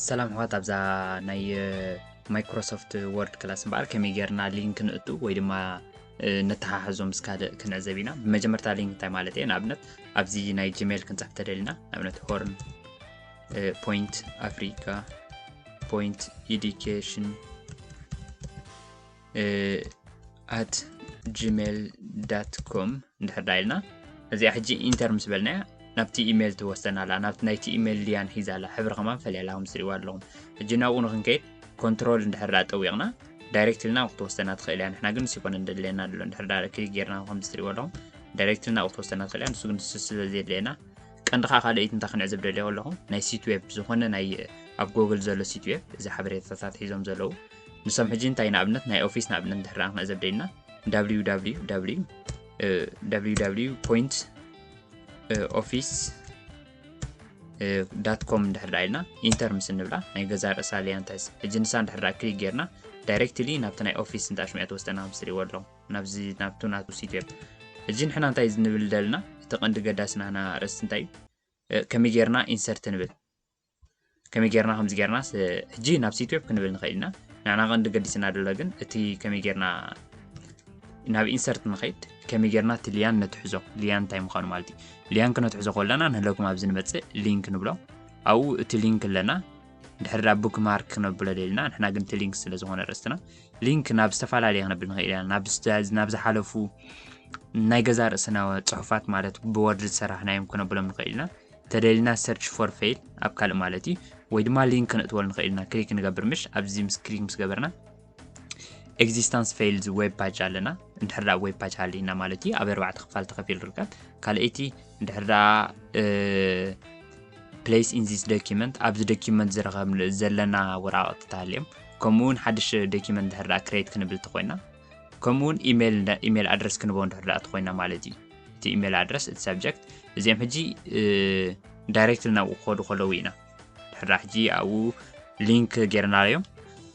ሰላም ኣሕዋት፣ ኣብዛ ናይ ማይክሮሶፍት ወርድ ክላስ እምበኣር ከመይ ጌርና ሊንክ ንእቱ ወይ ድማ ነተሓሕዞ ምስ ካልእ ክንዕዘብ ኢና። ብመጀመርታ ሊንክ እንታይ ማለት እየ? ንኣብነት ኣብዚ ናይ ጂሜል ክንፅሕፍ ተደሊና፣ ንኣብነት ሆርን ፖይንት ኣፍሪካ ፖይንት ኢዲኬሽን ኣት ጂሜል ዳት ኮም እንድሕር ዳ ኢልና፣ እዚኣ ሕጂ ኢንተር ምስ በልናያ ናብቲ ኢሜል ትወስደና ኣላ። ናብቲ ናይቲ ኢሜል ሊያን ሒዛ ኣላ። ሕብሪ ከማን ፈልያ ኣላ፣ ከም ትሪእዋ ኣለኹም። ሕጂ ናብኡ ንክንከይድ ኮንትሮል እንድሕር ዳ ጠዊቕና ዳይሬክትሊ ናብኡ ክትወስደና ትኽእል እያ። ንሕና ግን ንሱ ይኮነ እንደድለየና ኣሎ። እንድሕር ዳ ክሊክ ጌርና ከም ትሪእዋ ኣለኹም ዳይሬክትሊ ናብኡ ክትወስደና ትኽእል እያ። ንሱ ግን ንሱ ስለ ዘየድለየና ቀንዲ ከዓ ካልኣይቲ እንታይ ክንዕዘብ ደልየ ኣለኹ፣ ናይ ሲት ዌብ ዝኾነ ናይ ኣብ ጎግል ዘሎ ሲት ዌብ፣ እዚ ሓበሬታታት ሒዞም ዘለዉ ንሶም ሕጂ እንታይ ንኣብነት ናይ ኦፊስ ንኣብነት እንድሕር ክንዕዘብ ደሊና www www point office dot com እንድሕር ዳ ኢልና ኢንተር ምስ እንብላ ናይ ገዛ ርእሳ ሊያን ትሕዝ። ሕጂ ንሳ እንድሕር ዳ ክሊክ ጌርና ዳይሬክትሊ ናብቲ ናይ ኦፊስ እንዳ ሽሚያ ትወስደና ምስ ትሪእዎ ኣለኹም ናብዚ ናብቱ ናቱ ሲት ዌብ። ሕጂ ንሕና እንታይ ንብል ደልና፣ እቲ ቀንዲ ገዳሲ ናህና ርእስቲ እንታይ እዩ? ከመይ ጌርና ኢንሰርት ንብል፣ ከመይ ጌርና ከምዚ ጌርና ስ- ሕጂ ናብ ሲት ዌብ ክንብል ንኽእል ኢና። ንሕና ቀንዲ ገዲስና ደሎ ግን እቲ ከመይ ጌርና ናብ ኢንሰርት ንኸይድ፣ ከመይ ጌርና እቲ ሊያን ነትሕዞ፣ ሊያን እንታይ ምዃኑ ማለት እዩ። ሊያን ክነትሕዞ ከለና ንህለኩም ኣብዚ ንመጽእ ሊንክ ንብሎ። ኣብኡ እቲ ሊንክ ኣለና። ድሕሪ ዳ ቡክማርክ ክነብሎ ደልና፣ ንሕና ግን እቲ ሊንክ ስለ ዝኾነ ርእስትና ሊንክ ናብ ዝተፈላለየ ክነብል ንኽእል ኢና። ናብ ዝተ- ናብ ዝሓለፉ ናይ ገዛ ርእስና ጽሑፋት ማለት ብወርድ ዝሰራሕናዮም ክነብሎም ንኽእል ኢና። ተደሊና ሰርች ፎር ፌል ኣብ ካልእ ማለት እዩ። ወይ ድማ ሊንክ ክነእትወሉ ንኽእል ኢና። ክሊክ ንገብር ምሽ ኣብዚ ምስ ክሊክ ምስ ገበርና ኤግዚስተንስ ፌል ዌብ ፓጅ ኣለና። እንድሕር ዳ ዌብ ፓጅ ሃልይና ማለት እዩ ኣብ ኣርባዕተ ክፋል ተኸፊሉ ይርከብ። ካልኣይቲ እንድሕር ዳ ፕሌስ ኢን ዚስ ዶኪመንት ኣብዚ ዶኪመንት ዝረኸብ ዘለና ወረቓቕቲ ተሃልዮም፣ ከምኡ እውን ሓድሽ ዶኪመንት እንድሕር ዳ ክሬት ክንብል ተኮይና፣ ከምኡ እውን ኢሜል ኢሜል ኣድረስ ክንቦ እንድሕር ዳ ተኮይና ማለት እዩ። እቲ ኢሜል ኣድረስ እቲ ሳብጀክት እዚኦም ሕጂ ዳይሬክት ናብኡ ክኸዱ ከለዉ ኢና። ድሕር ዳ ሕጂ ኣብኡ ሊንክ ጌርናዮም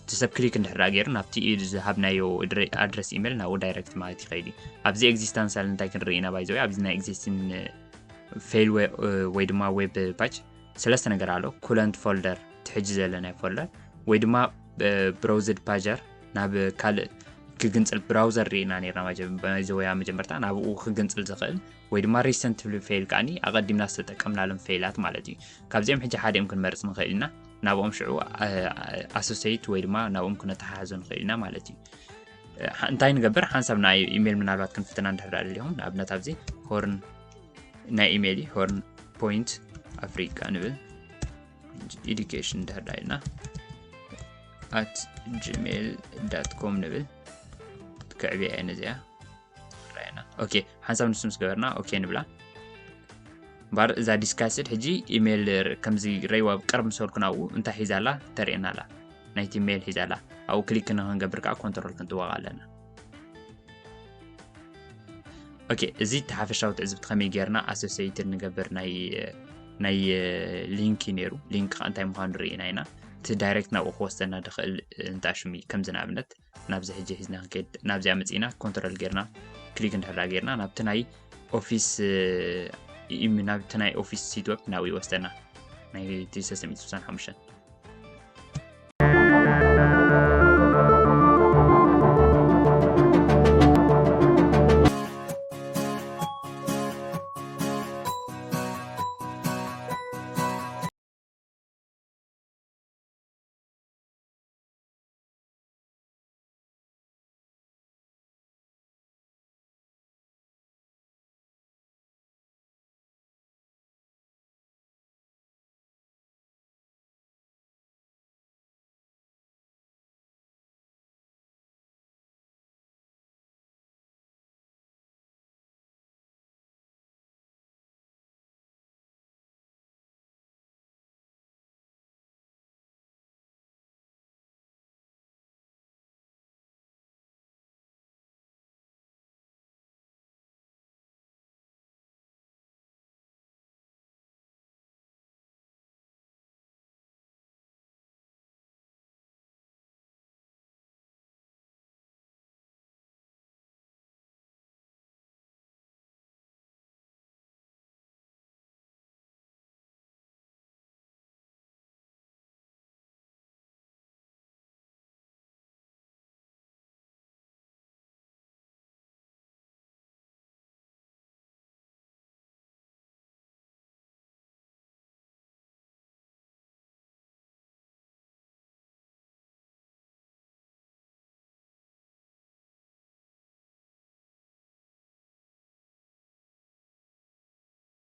እቲ ሰብ ክሊክ እንድሕር ዳ ገይሩ ናብቲ ኢድ ዝሃብናዮ ድረ- ኣድረስ ኢሜል ናብኡ ዳይሬክት ማለት ይኸይድ እዩ። ኣብዚ ኤግዚስተንስ ኣለ እንታይ ክንርኢ ኢና ባይዘወይ ኣብዚ ናይ ኤግዚስቲን ፌል ወይ ድማ ዌብ ፓጅ ሰለስተ ነገር ኣሎ። ኩለንት ፎልደር ትሕጂ ዘለናይ ፎልደር ወይ ድማ ብራውዝድ ፓጀር ናብ ካልእ ክግንፅል ብራውዘር ርኢና ነርና መጀ- ባይዘወይ ኣብ መጀመርታ ናብኡ ክግንፅል ዝኽእል ወይ ድማ ሪሰንት ፌል ከዓኒ ኣቐዲምና ዝተጠቀምናሎም ፌላት ማለት እዩ። ካብዚኦም ሕጂ ሓዲኦም ክንመርፅ ንኽእል ኢና። ናብኦም ሽዑ ኣሶሴይት ወይ ድማ ናብኦም ክነተሓሕዞ ንኽእል ኢና ማለት እዩ። እንታይ ንገብር ሓንሳብ ናይ ኢሜል ምናልባት ክንፍትና እንድሕር ዳ ደሊኹም ንኣብነት ኣብዚ ሆርን ናይ ኢሜል እዩ ሆርን ፖይንት ኣፍሪቃ ንብል ኢዱኬሽን እንድሕር ዳ ኢልና ኣት ጂሜል ዳት ኮም ንብል ክዕብያ እየ ነዚኣ ራይና ኦኬ ሓንሳብ ንሱ ምስ ገበርና ኦኬ ንብላ ባር እዛ ዲስካስድ ሕጂ ኢሜል ከምዚ ረይዋ ቅርብ ምስ በልኩ ናብኡ እንታይ ሒዛላ ተርእየናላ ናይቲ ሜል ሒዛላ ኣብኡ ክሊክ ንክንገብር ከዓ ኮንትሮል ክንጥወቕ ኣለና ኦኬ እዚ ተሓፈሻዊ ትዕዝብቲ ከመይ ጌርና ኣሶሴይትድ ንገብር ናይ ናይ ሊንክ እዩ ነይሩ ሊንክ ከዓ እንታይ ምዃኑ ርኢና ኢና እቲ ዳይሬክት ናብኡ ክወስደና ድኽእል እንታሽሚ ከምዚ ንኣብነት ናብዚ ሕጂ ሒዝና ክንከይድ ናብዚኣ መፂእና ኮንትሮል ጌርና ክሊክ እንድሕር ጌርና ናብቲ ናይ ኦፊስ ናብቲ ናይ ኦፊስ ሲትወፕ ናብኡ ይወስደና ናይ ሰለስተ ሚእቲ ስሳን ሓሙሽተን